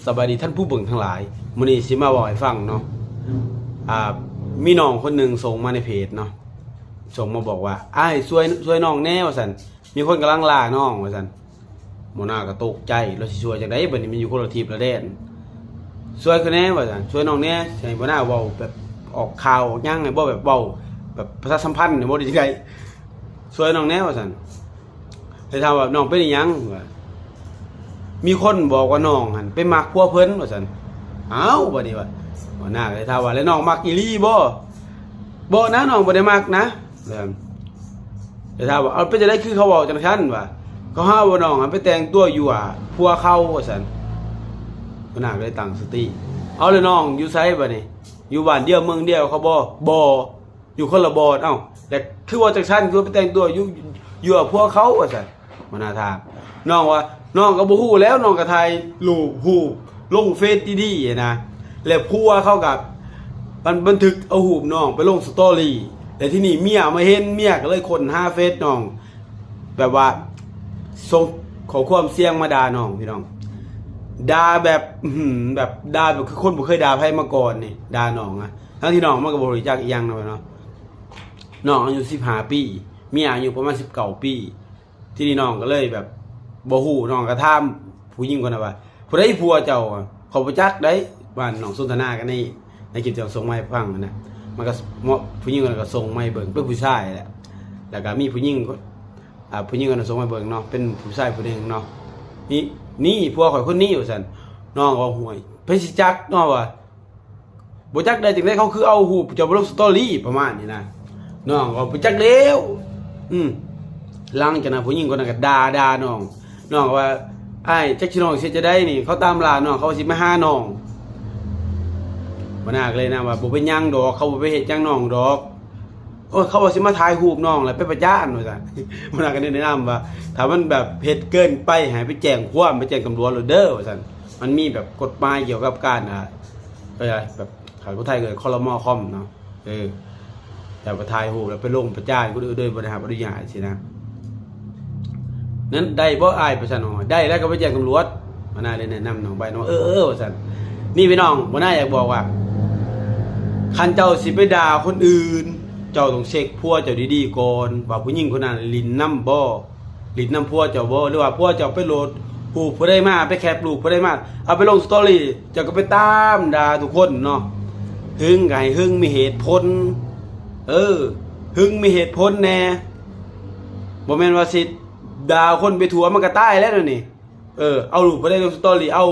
ສະບາຍດີທ່ານຜູ້ເບິ່ງທັງຫຼາຍ, ມື້ນີ້ຊິມາເວົ້າໃຫ້ຟັງເນາະ. ອ່າ ມີນ້ອງຄົນໜຶ່ງສົ່ງມາໃນເພຈເນາະ, ສົ່ງມາບອກວ່າ ອ້າຍ ຊ່ວຍ ຊ່ວຍນ້ອງແດ່ ວ່າຊັ້ນ, ມີຄົນກຳລັງລ່ານ້ອງ ວ່າຊັ້ນ. ຫົວໜ້າກໍຕົກໃຈ, ລາວຊິຊ່ວຍຈັ່ງໃດ ບັດນີ້ມັນຢູ່ຄົນລະທິດລະແດນ. ຊ່ວຍຂ້ອຍແດ່ ວ່າຊັ້ນ, ຊ່ວຍນ້ອງແດ່, ໃຫ້ຫົວໜ້າເວົ້າແບບອອກຂ່າວອອກຫຍັງ ໃຫ້ບໍ່ ແບບເວົ້າແບບປະຊາສຳພັນ ໃຫ້ບໍ່ ໄດ້ຈັ່ງໃດ, ຊ່ວຍນ້ອງແດ່ ວ່າຊັ້ນ. ເລີຍຖາມວ່າ ນ້ອງເປັນອີ່ຫຍັງ? ວ່າ ມີຄົນບອກວ່ານ້ອງຫັ້ນໄປມັກຜົວເພິ່ນ ວ່າຊັ້ນ. ອ້າວ ບັດນີ້ວ່າ ຫົວໜ້າກໍເລີຍຖາມວ່າ ແລ້ວນ້ອງມັກອີ່ຫຼີບໍ່? ບໍ່ນະ, ນ້ອງບໍ່ໄດ້ມັກນະ. ເລີຍຖາມວ່າ ເອົາ ເປັນຈັ່ງໃດຄືເຂົາເວົ້າຈັ່ງຊັ້ນ? ວ່າ ເຂົາຫາວ່ານ້ອງຫັ້ນໄປແຕ່ງຕົວຍົວະຜົວເຂົາ ວ່າຊັ້ນ. ຫົວໜ້າກໍເລີຍຕັ້ງສະຕິ ເອົາ ແລ້ວນ້ອງຢູ່ໃສບັດນີ້? ຢູ່ບ້ານດຽວເມືອງດຽວເຂົາບໍ່? ບໍ່. ຢູ່ຄົນລະບ່ອນ. ເອົ້າ ແລ້ວຄືເວົ້າຈັ່ງຊັ້ນ? ຄືວ່າໄປແຕ່ງຕົວຢູ່ ຢູ່ກັບພວກເຂົາ ວ່າຊັ້ນ. ຫົວໜ້າຖາມ. ນ້ອງວ່າ ນ້ອງກໍບໍ່ຮູ້ແລ້ວ, ນ້ອງກໍຖ່າຍຮູບ ຮູບລົງເຟສດີໆ ນະ, ແລ້ວຜົວເຂົາກໍບັນ ບັນທຶກເອົາຮູບນ້ອງໄປລົງສະຕໍຣີ, ແລ້ວທີນີ້ເມຍມາເຫັນ, ເມຍກໍເລີຍຄົ້ນຫາເຟສນ້ອງ ແບບວ່າສົ່ງຂໍ້ຄວາມສຽງມາດ່ານ້ອງ ພີ່ນ້ອງ, ດ່າແບບ ອືຫື ແບບດ່າແບບຄືຄົນບໍ່ເຄີຍດ່າໃຜມາກ່ອນນີ້, ດ່ານ້ອງນະ. ທັງທີ່ນ້ອງມັນກໍບໍ່ຮູ້ຈັກອີ່ຫຍັງນຳເນາະ, ນ້ອງອາຍຸສິບຫ້າປີ, ເມຍອາຍຸປະມານສິບເກົ້າປີ. ທີນີ້ນ້ອງກໍເລີຍແບບບໍ່ຮູ້, ນ້ອງກໍຖາມຜູ້ຍິງຄົນນັ້ນວ່າ ຜູ້ໃດຜົວເຈົ້າ? ຂ້ອຍບໍ່ຈັກໃດ. ວ່ານ້ອງສົນທະນາກັນໃນ ໃນຄລິບທີ່ນ້ອງສົ່ງມາໃຫ້ຟັງຫັ້ນນະ, ມັນກໍ ຜູ້ຍິງຄົນນັ້ນກໍສົ່ງມາໃຫ້ເບິ່ງ ເປັນຜູ້ຊາຍແຫຼະ, ແລ້ວກໍມີຜູ້ຍິງ ອ່າ ຜູ້ຍິງຄົນນັ້ນສົ່ງມາເບິ່ງເນາະ, ເປັນຜູ້ຊາຍຜູ້ໜຶ່ງເນາະ, ນີ້ ນີ້ຜົວຂ້ອຍຄົນນີ້ ວ່າຊັ້ນ. ນ້ອງກໍວ່າ ຫ້ວຍ ໃຜຊິຈັກເນາະ ວ່າ ບໍ່ຈັກໄດ້ຈັ່ງໃດ ເຂົາຄືເອົາຮູບເຈົ້າໄປລົງສະຕໍຣີ ປະມານນີ້ນະ. ນ້ອງກໍບໍ່ຈັກແລ້ວ. ອືມ ຫຼັງຈາກນັ້ນຜູ້ຍິງຄົນນັ້ນກໍດ່າ ດ່ານ້ອງ, ນ້ອງກໍວ່າ ອ້າຍ ຈັກຊິນ້ອງຊິເຮັດຈັ່ງໃດນີ້, ເຂົາຕາມລ່ານ້ອງ, ເຂົາວ່າຊິມາຫານ້ອງ. ຫົວໜ້າກໍເລີຍນະວ່າ ບໍ່ເປັນຫຍັງດອກ, ເຂົາບໍ່ໄປເຮັດຫຍັງນ້ອງດອກ. ໂອ້ຍ ເຂົາວ່າຊິມາຖ່າຍຮູບນ້ອງ ແລ້ວໄປປະຈານ ວ່າຊັ້ນ. ຫົວໜ້າກໍແນະນຳວ່າ ຖ້າມັນແບບເຮັດເກີນໄປ ໃຫ້ໄປແຈ້ງຄວາມ ໄປແຈ້ງຕຳຫຼວດໂລດເດີ ວ່າຊັ້ນ. ມັນມີແບບກົດໝາຍກ່ຽວກັບການ ອ່າ ເອີ ແບບ ຖ້າຜູ້ໄທເອີ້ນ ຄລມ ຄອມ ເນາະ. ເອີ ແຕ່ວ່າຖ່າຍຮູບແລ້ວໄປລົງປະຈານຄົນອື່ນໂດຍບໍ່ໄດ້ຮັບອະນຸຍາດຊີ້ນະ. ນັ້ນໄດ້ບໍ່ອ້າຍ? ປະຊານອຍ ໄດ້ແລ້ວກໍໄປແຈ້ງຕຳຫຼວດ. ມານາໄດ້ແນະນຳນ້ອງໄປເນາະ, ເອີໆ ວ່າຊັ້ນ. ນີ້ພີ່ນ້ອງ, ມານາຢາກບອກວ່າ ຄັນເຈົ້າຊິໄປດ່າຄົນອື່ນ ເຈົ້າຕ້ອງເຊັກຜົວເຈົ້າດີໆກ່ອນ ວ່າຜູ້ຍິງຄົນນັ້ນຫຼິ້ນນຳບໍ່. ຫຼິ້ນນຳຜົວເຈົ້າບໍ່ ຫຼືວ່າຜົວເຈົ້າໄປໂຫຼດຮູບຜູ້ໃດມາ ໄປແຄບຮູບຜູ້ໃດມາ ເອົາໄປລົງສະຕໍຣີ ເຈົ້າກໍໄປຕາມດ່າທຸກຄົນເນາະ. ຫຶງກໍໃຫ້ຫຶງມີເຫດຜົນ, ເອີ ຫຶງມີເຫດຜົນແດ່, ບໍ່ແມ່ນວ່າຊິດ່າຄົນໄປທົ່ວ ມັນກໍຕາຍແລ້ວນະນີ້. ເອີ ເອົາຮູບຜູ້ໃດລົງສະຕໍຣີ ເອົາ